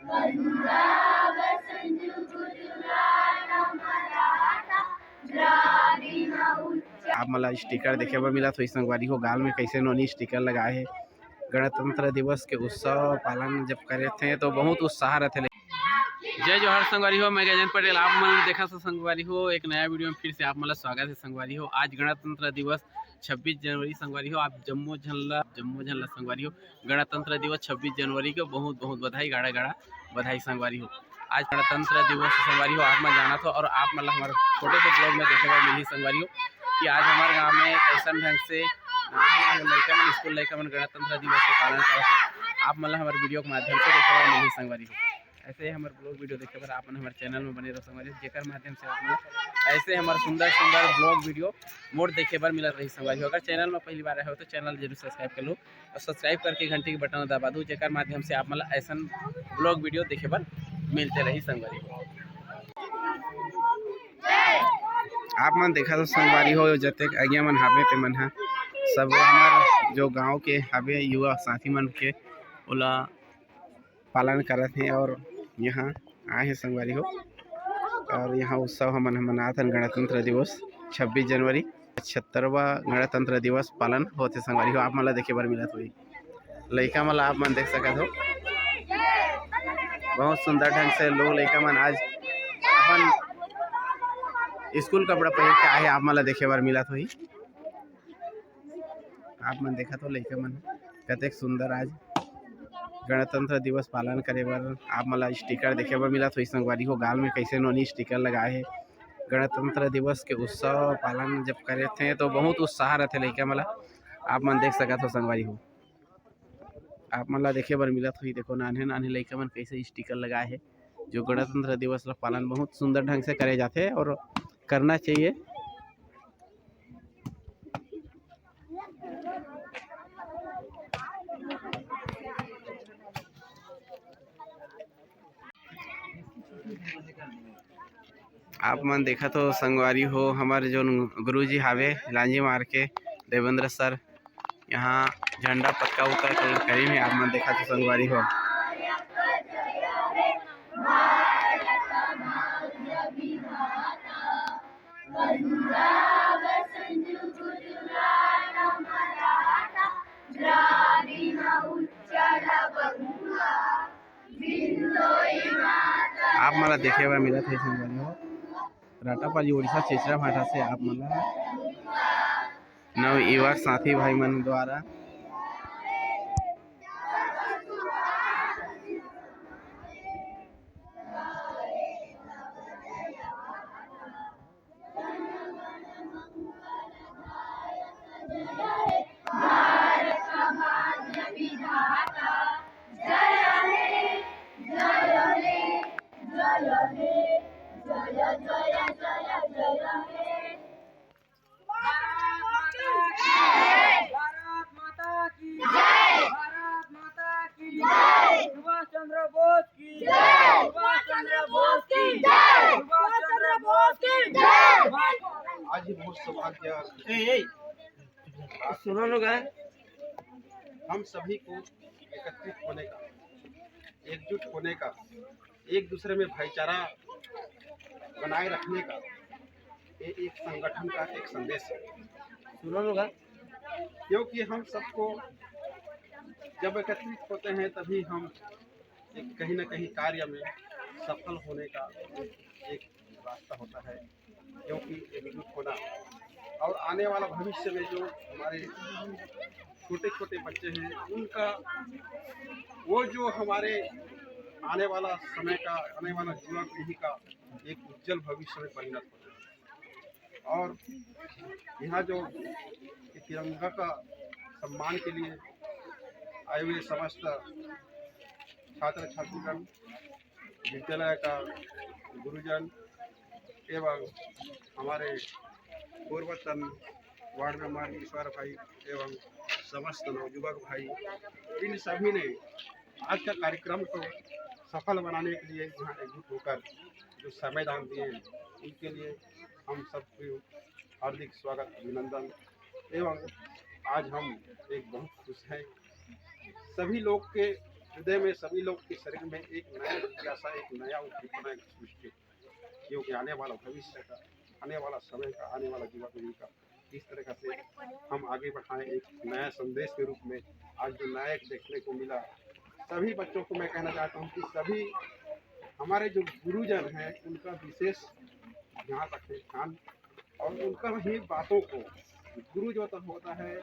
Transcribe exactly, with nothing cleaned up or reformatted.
आप मन ला स्टिकर देखे बर मिलत होही संगवारी हो, गाल में कैसे नोनी स्टिकर लगाए हे। गणतंत्र दिवस के उत्सव पालन जब करे थे तो बहुत उत्साह रहते। जय जोहार संगवारी हो, मैं गजेंद्र पटेल। आप मन देखत हो संगवारी हो एक नया वीडियो में, फिर से आप मन ला स्वागत है संगवारी हो। आज गणतंत्र दिवस छब्बीस जनवरी संगवारी हो, आप जम्मो झन ला, जम्मो झन ला संगवारी हो गणतंत्र दिवस छब्बीस जनवरी के बहुत बहुत बधाई, गाड़ा गाड़ा बधाई संगवारी हो। आज गणतंत्र दिवस संगवारी हो, आप मन जानत हो और आप मन ला हमारे छोटे से ब्लॉग में देखे बर मिलही संगवारी हो कि आज हमारे गांव में कैसन ढंग से लइका मन, स्कूल लइका मन गणतंत्र दिवस के पालन करत हे। आप मन ला हमारे वीडियो के माध्यम से देखे बर मिलही संगवारी हो। ऐसे ही हमारे ब्लॉग वीडियो देखे बर आप मन हमारे चैनल में बने रहो संगवारी हो, जेकर माध्यम से आप मन ऐसे हमारे सुंदर सुंदर ब्लॉग वीडियो मोर देखे बर मिलत रही संगवारी हो। अगर चैनल में पहली बार आए हो तो चैनल जरूर सब्सक्राइब कर लो और सब्सक्राइब करके घंटी के बटन दबा दो, जेकर माध्यम से आप मन ला ऐसन ब्लॉग वीडियो देखे बर मिलते रही संगवारी हो। आप मन देखत हो संगवारी हो, जतेक अगिया मन हावे ते मन ह सब हमार जो गांव के हावे युवा साथी मन के ओला पालन करत हे और यहाँ आए हे संगवारी हो। और यहाँ उत्सव हमन ह मनात हन गणतंत्र दिवस छब्बीस जनवरी, पचहत्तरवां गणतंत्र दिवस पालन होथे संगवारी हो। आप मन ला देखे बर मिलत होही, लइका मन ला आप मन देख सकत हो, बहुत सुंदर ढंग से लोग लइका मन आज अपन स्कूल कपड़ा पहिर के आए हे, आप मन ला देखे बर मिलत होही। आप मन देखत हो लइका मन कतेक सुंदर आज गणतंत्र दिवस पालन करे बर आप मन ला स्टिकर देखे बर मिलत होही संगवारी हो। गाल में कैसे नोनी स्टिकर लगाए हे। गणतंत्र दिवस के उत्सव पालन जब करे थे तो बहुत उत्साह रहते लइका मन ला, आप मन देख सकत हो संगवारी हो। आप मन ला देखे बर मिलत होही, देखो नान्हे नान्हे लइका मन कैसे स्टिकर लगाए हे। जो गणतंत्र दिवस ला पालन बहुत सुंदर ढंग से करे जाथे और करना चाहिए। आप मन देखत हो संगवारी हो, हमर जोन गुरुजी हावे लांजी मार के देवेंद्र सर, यहाँ झंडा पतका उतका करीन हे। आप मन देखत हो संगवारी हो। आप मन ला देखे बर मिलत हे संगवारी हो, राटापाली उड़ीसा चेचरा भाटा से आप मन ला नव युवक साथी भाई मन द्वारा भारत माता की जय। भारत माता की जय। सुभाष चंद्र बोस की जय। सुभाष चंद्र बोस की जय। सुभाष चंद्र बोस की जय। आज ये बहुत सौभाग्य, ए, ए, सुनो लोग, हम सभी को एकत्रित होने का, एकजुट होने का, एक दूसरे में भाईचारा बनाए रखने का ये एक संगठन का एक संदेश है। सुनो लोग, क्योंकि हम सबको जब एकत्रित होते हैं तभी हम एक कहीं ना कहीं कार्य में सफल होने का एक रास्ता होता है, क्योंकि एकजुट होना और आने वाला भविष्य में जो हमारे छोटे छोटे बच्चे हैं उनका वो जो हमारे आने वाला समय का, आने वाला युवा पीढ़ी का एक उज्जवल भविष्य में परिणत हो जाए। और यहाँ जो ये तिरंगा का सम्मान के लिए आए हुए समस्त छात्र छात्रीगण, विद्यालय का गुरुजन एवं हमारे पूर्वतन वार्ड मेंबर ईश्वर भाई एवं समस्त नवयुवक भाई, इन सभी ने आज का कार्यक्रम को सफल बनाने के लिए यहाँ एकजुट होकर जो समय दान दिए हैं, उनके लिए हम सबको हार्दिक स्वागत, अभिनंदन। एवं आज हम एक बहुत खुश हैं, सभी लोग के हृदय में सभी लोग के शरीर में एक नया जिज्ञासा, एक नया उद्दीपना सृष्टि हो, क्योंकि आने वाला भविष्य का, आने वाला समय का, आने वाला युवा पीढ़ी का किस तरह से हम आगे बढ़ाएं, एक नया संदेश के रूप में आज जो नायक देखने को मिला, सभी बच्चों को मैं कहना चाहता हूँ कि सभी हमारे जो गुरुजन हैं उनका विशेष ध्यान रखें, ध्यान, और उनका ही बातों को, गुरु जो तो होता है